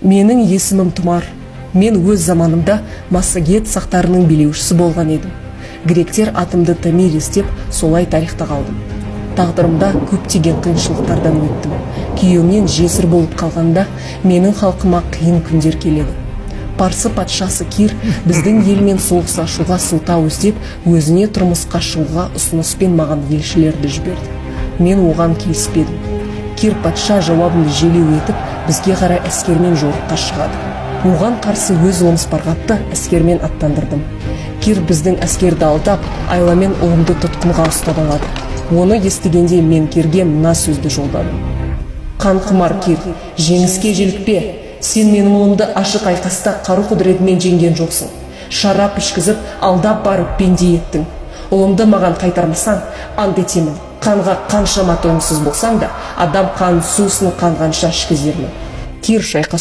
Менің есімім Тұмар. Мен өз заманымда массагет сақтарының билеушісі болған едім. Гректер атымды Томирис деп, солай тарихта қалдым. Тағдырымда көптеген қиыншылықтардан өттім. Күйеуімнен жесір болып қалғанда, менің халқыма қиын күндер келеді. Парсы патшасы Кир біздің елмен соғыс ашуға сылтау іздеп, өзіне тұрмысқа шығуға ұсыныспен маған елшілерді жіберді. Мен оған келіспедім. Кир патша жауабын желеу етіп, бізге қарай әскермен жорыққа шығады. Оған қарсы өз ұлым Спарғапты әскермен аттандырдым. Кир біздің әскерді алдап, айламен ұлымды тұтқынға ұстап алады. Оны естігенде, мен Кирге мына сөзді жолдадым: «Қанқұмар Кир, жеңіске желікпе! Сен менің ұлымды ашық айқаста қару құдіретімен жеңген жоқсың, шарап ішкізіп, алдап барып пенде еттің. Ұлымды маған қайтармасаң, ант етемін, қанға қаншама тойымсыз болсаң да, адам қанын сусын қанғанша ішкізермін». Кир шайқасу